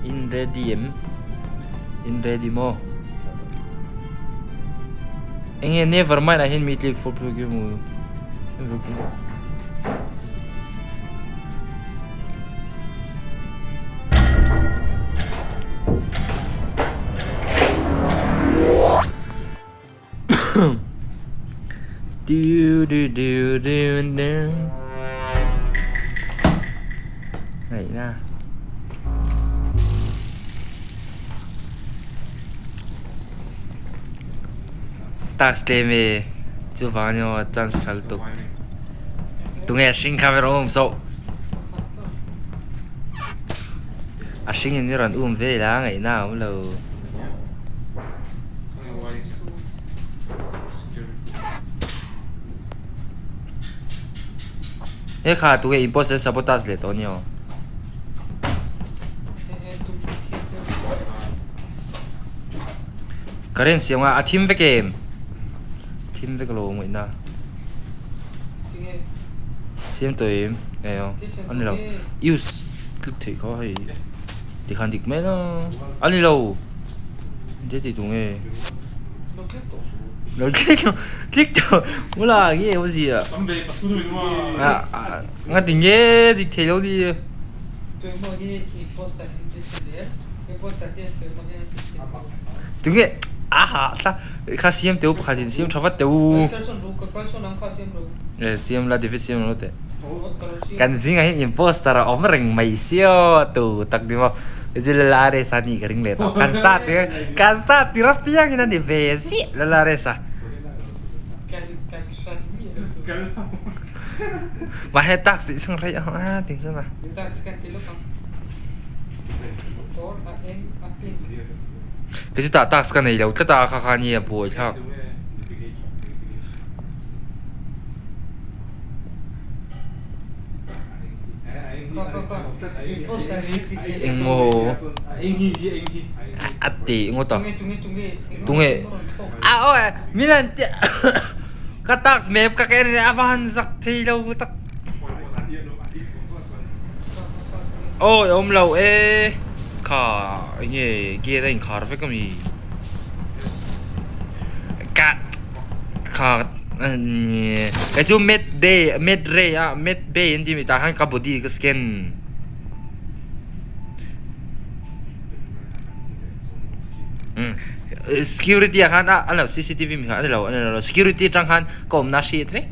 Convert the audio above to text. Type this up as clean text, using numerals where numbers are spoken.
In ready em? In ready maw? Enge never mind ah hian mi click for program Ngaihna. Tax tlem e chuvang ani maw chance tha lutuk. Tunge a hring kha ber awm sawh. A hring in mi rawn um vel a ngaihna a awm lo. He kha tunge imposter sabotage leh tawh a ni aw. Current siam a a thim vek em? Thim vek lo ngaihna. Siam tawh em? Nge aw a ni lo. Use click theih kha hei tikhan dik mai la a ni lo. Engtia tih tur nge? Lo click tawh click tawh hmula nge awmzia nga ti nge dik thei lo ni. Tunge a ha tla kha siam teu pakhat in siam tha vat teu e siam la David siam lo teh kan zingah hian imposter a awm reng mai sia tu tak ni maw Lala Resa nih ka ring leh tawh kan sa tir kan sa tir apiangin a ni ve ziah Lala Resa. Mahse tax tih chhung rei ang a ting chuan a. Kei chu tah tax ka nei lo tlat a kha kha nia buai thlak. Engmaw a ti ngawt a tunge a aw min han ti ka tax map ka ken a va han zak thei lo tak aw a awm lo e kha enge gate a inkhar vek ami ka kha kei chu met day met ray a met bay an tih mai tah khan ka body ka scan. Security ah khan a lo cctv mi kha a ni lo a ni lo security atang khan ka awmna a hriat vek.